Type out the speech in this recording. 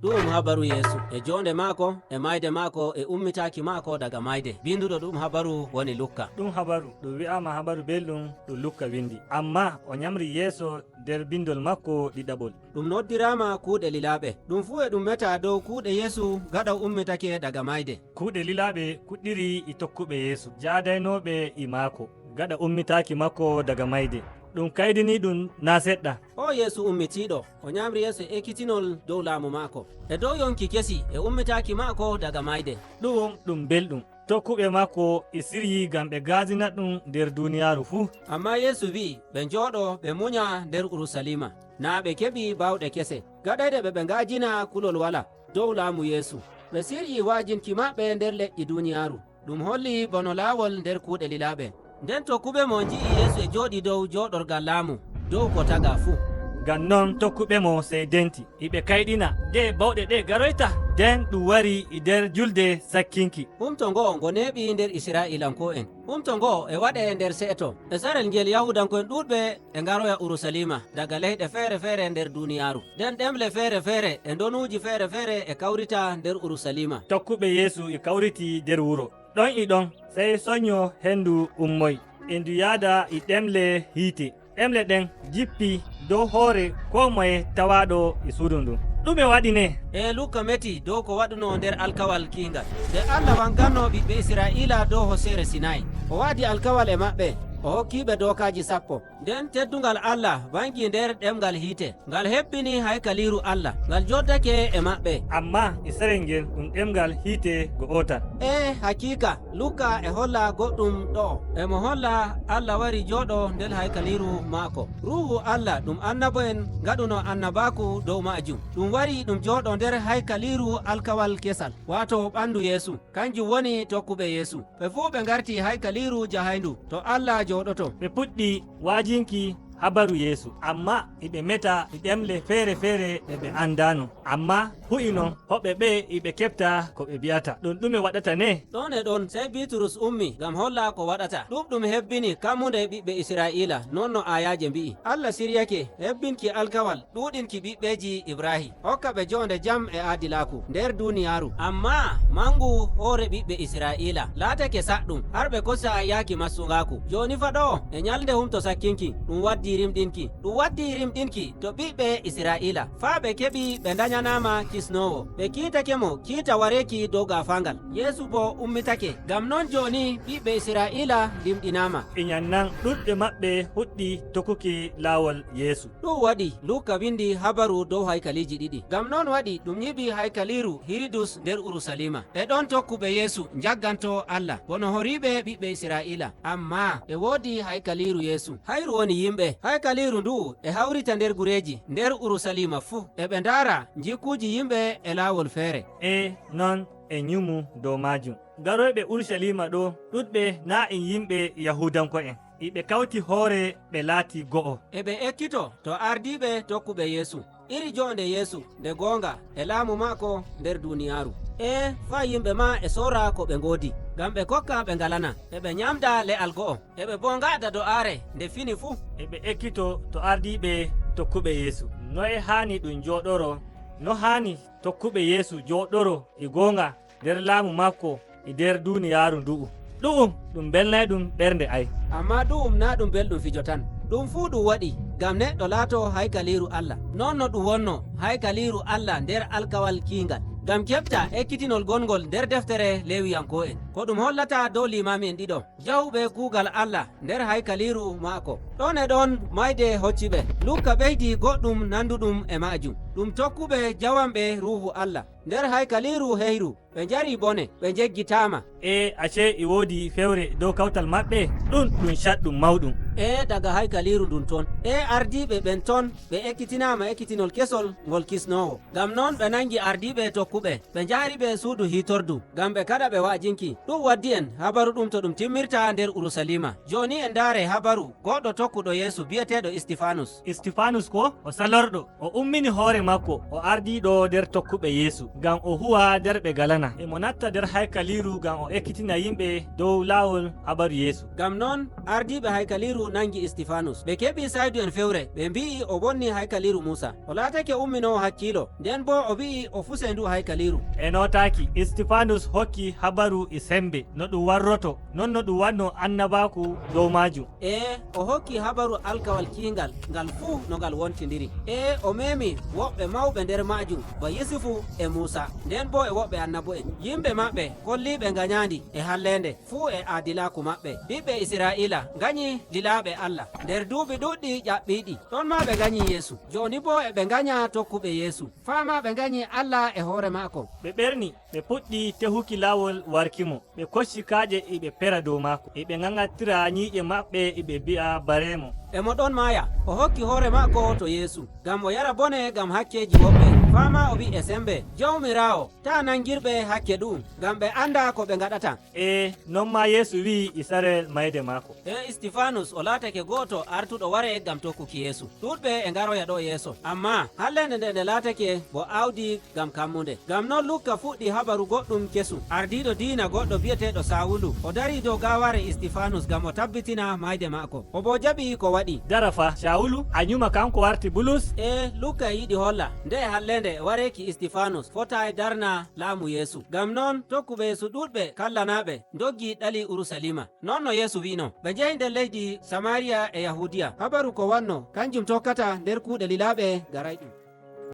Ɗum habaru Yeesu e jonde maako e mayde maako e ummitaki maako daga mayde. Binduɗo ɗum habaru woni Lukka. Ɗum habaru ɗum wi'ama habaru belɗum ɗum Lukka windi, amma o nyamri yeeso nder bindol makko ɗiɗaɓol. Ɗum noddirama kuuɗe lilaaɓe. Ɗum fuu e ɗum meta dow kuuɗe Yeesu gaɗa ummitake daga mayde. Kuuɗe lilaaɓe kuɗɗiri e tokkuɓe Yeesu jaadaynoɓe e maako gaɗa ummitaki makko daga mayde. Ɗum kaydini ɗum na seɗɗa. O Yeesu ummitiɗo, o nyamri yeeso e ekkitinol dow laamu maako e dow yonki kesi e ummitaki maako daga mayde. Ɗum ɗum belɗum. Tokkuɓe maako e siryi ngam ɓe gazina ɗum nder duniyaaru fuu. Amma Yeesu wi'i ɓe njooɗo ɓe munya nder Urusalima na ɓe keɓi bawɗe kese gaɗayɗe ɓe ɓe ngajina kulol wala dow laamu Yeesu. Ɓe siryi wajinki maɓɓe nder leƴƴi duniyaaru. Ɗum holli bono laawol nder kuuɗe lilaaɓe. Nden tokkuɓe mo nji'i Yeesu e jooɗi dow jooɗorgal laamu dow ko taga fuu. Ngam non tokkuɓe mo sey denti iɓe kayɗina nde bawɗe ɗe garoyta. Nden ɗum wari e nder julde sakkinki. Humto ngo ngo neeɓi nder Isra'ilanko'en. Humto ngo e waɗe nder se'eto. E sarel ngel Yahudanko'en ɗuɗɓe e ngaroya Urusalima daga leyɗe feere-feere nder duniyaaru. Nden ɗemle feere-feere e donuji feere-feere e kawrita nder Urusalima. Tokkuɓe Yeesu e kawriti nder wuro. Ɗon e ɗon sey sonyo hendu ummoy. E ndu yaada e ɗemle hiite. Ɗemle ɗen jippi dow hoore ko moye tawaɗo e suudu ndun. Ɗume waɗi ne? E Lukka meti dow ko waɗuno nder alkawal kingal. Nde Allah wanganno ɓiɓɓe Isra'ila dow hosere Sinai. O waadi alkawal e maɓɓe, o hokkiɓe dokaji 10. Nden teddungal Allah wangi nder ɗemgal hiite. Ngal hebbini haykaliru Allah. Ngal joddake e maɓɓe. Amma e sarel ngel ɗum ɗemgal hiite go'otal. E hakika Lukka e holla goɗɗum ɗo. Emo holla Allah wari jooɗo nder haykaliru maako. Ruhu Allah ɗum annabo'en gaɗuno annabaku dow majum. Ɗum wari ɗum jooɗo nder haykaliru alkawal kesal, wato ɓandu Yeesu. Kanjum woni tokkuɓe Yeesu. Ɓe fuu ɓe ngarti haykaliru jahayndu to Allah jooɗoto. Ɓe puɗɗi wajinki habaru Yeesu, amma iɓe meta e ɗemle feere-feere ɗe ɓe andano. Amma hu'i non hoɓɓe ɓe iɓe keɓta ko ɓe mbiyata. Ɗum ɗume waɗata ne? Ɗon e ɗon sey Bitrus ummi ngam holla ko waɗata. Ɗuɗɗum hebbini kammunde ɓiɓɓe Isra'ila non no ayaje mbi'i. Allah siryake hebbinki alkawal ɗuɗinki ɓiɓɓeji Ibrahim, hokka ɓe jonde jam e adilaku nder duniyaaru. Amma mangu hoore ɓiɓɓe Isra'ila laatake saɗɗum har ɓe kosa yaaki massugaku. Joni fa ɗo e nyalde humto sakkinki ɗum waddi rimɗinki. Ɗum waddi rimɗinki to ɓiɓɓe Isra'ila faa ɓe keɓi ɓe dañanama kisnowo. Ɓe kiitake mo kiita wareki dow gafangal. Yeesu bo ummitake. Ngam non joni ɓiɓɓe Isra'ila limɗinama. E nyannan ɗuɗɓe maɓɓe huɗɗi tokkuki laawol Yeesu. Ɗum waɗi Luka windi habaru dow haykaliji ɗiɗi. Ngam non waɗi ɗum nyiɓi haykaliru Hiridus nder Urusalima. E ɗon tokkuɓe Yeesu jagganto Allah bono horiɓe ɓiɓɓe Isra'ila. Amma e woodi haykaliru Yeesu. Hayru woni yimɓe. Haykaliru ndu e hawrita nder gureji nder Urusalima fuu. E ɓe ndaara jikkuji yimɓe e laawol feere. E non e nyumu dow majum. Garoyɓe Urushalima ɗo ɗuɗɓe na en yimɓe Yahudanko'en. Iɓe kawti hoore ɓe laati go'o. E ɓe ekkito to ardiɓe tokkuɓe Yeesu. Iri jonde Yeesu nde goonga e laamu maako nder duniyaaru. E fa yimɓe ma e sora ko ɓe ngoodi. Ngam ɓe kokka ɓe ngalana. E ɓe nyamda le'al go'o. E ɓe bo ngaɗa do'aare nde fini fuu. E ɓe ekkito to ardiɓe tokkuɓe Yeesu. Noye haani ɗum jooɗoro, no haani tokkuɓe Yeesu jooɗoro e goonga nder laamu maako e nder duniyaaru ndu'u. Ɗu'um ɗum belnay ɗum ɓernde ay. Amma ɗu'um na ɗum belɗum fijo tan. Ɗum fuu ɗum waɗi ngam neɗɗo laato haykaliru Allah. Non no ɗum wonno haykaliru Allah nder alkawal kiingal. Ngam keɓta ekkitinol gongol nder deftere Lewiyanko'en. Ko ɗum hollata dow limami'en ɗiɗo jahuɓe kuugal Allah nder haykaliru maako. Ɗon e ɗon mayde hocciɓe. Lukka ɓeydi goɗɗum nanduɗum e majum. Ɗum tokkuɓe jawanɓe Ruhu Allah nder haykaliru heyru. Ɓe njari bone, ɓe jeggitama. E ace e woodi fewre dow kawtal maɓɓe, ɗum ɗum caɗɗum mawɗum. E daga haykaliru ndun ton. E ardiɓe ɓen ton ɓe ekkitinama ekkitinol kesol ngol kisnowo. Ngam non ɓe nangi ardiɓe tokkuɓe, ɓe jaari ɓe suudu hitordu ngam ɓe kaɗa ɓe wa'ajinki. Ɗum waddi en habaru ɗum to ɗum timmirta nder Urusalima. Joni en ndaare habaru goɗɗo tokkuɗo Yeesu bi'eteɗo Istifanus. Istifanus ko o salorɗo, o ummini hoore maako o ardiɗo nder tokkuɓe Yeesu ngam o huwa nder ɓe galana. Emo natta nder haykaliru ngam o ekkitina yimɓe dow laawol habaru Yeesu. Ngam non ardiɓe haykaliru nangi Istifanus. Ɓe keɓi saydu en fewre, ɓe mbi'i o bonni haykaliru Musa. O laatake umminowo hakkilo, nden bo o wi'i o fusay ndu haykaliru. E notaki Istifanus hokki habaru e sembe no ɗum warroto, non no ɗum wanno annabaku dow majum. E o hokki habaru alkawal kiingal ngal fuu no ngal wontindiri. E o memi woɓɓe mawɓe nder majum ba Yusufu e Musa, nden bo e woɓɓe annabo'en. Yimɓe maɓɓe kolliɓe ganyandi e hallende fuu e aadilaku maɓɓe. Ɓiɓɓe Isra'ila ganyi lilaaɓe Allah nder duuɓi ɗuɗɗi ƴaɓɓiɗi. Ɗon ma ɓe ganyi Yeesu. Joni bo e ɓe ganya tokkuɓe Yeesu. Fama ɓe ganyi Allah e hoore maako. Ɓe ɓerni, ɓe puɗɗi tehuki laawol warkimo, ɓe kocci kaaƴe eɓe pera dow maako, eɓe ŋaŋattira nyiiƴe maɓɓe, eɓe mbi'a baremo. E mo ɗon maaya, o hokki hoore maako to Yeesu ngam o yara bone ngam hakkeji woɓɓe. Fama o wi e sembe: Jawmirawo, ta nangirɓe hakke ɗum ngam ɓe anda ko ɓe gaɗata. E non ma Yeesu wi'i isarel mayde maako. E Istifanus o laatake goto artuɗo ware ngam tokkuki Yeesu. Ɗuɗɓe e garoya ɗo yeeso, amma hallende nde nde laatake bo awdi ngam kammunde. Ngam non Lukka fuɗɗi habaru goɗɗum kesum. Ardiɗo diina goɗɗo biyeteɗo Sawulu o dari dow gaware Istifanus ngam o tabbitina mayde maako. O bo jaɓi ko waɗi. Dara fa, Shawulu a nyuma kanko warti Bulus? E Lukka yiɗi holla nde hallende wareki Istifanus fota e darna laamu Yeesu. Ngam non tokkuɓe Yeesu ɗuɗɓe kallanaɓe doggi ɗali Urusalima. Non no Yeesu wino ɓe njehi nder leydi Samariya e Yahudiya. Habaru ko wanno kanjum tokkata nder kuuɗe lilaaɓe garayɗum.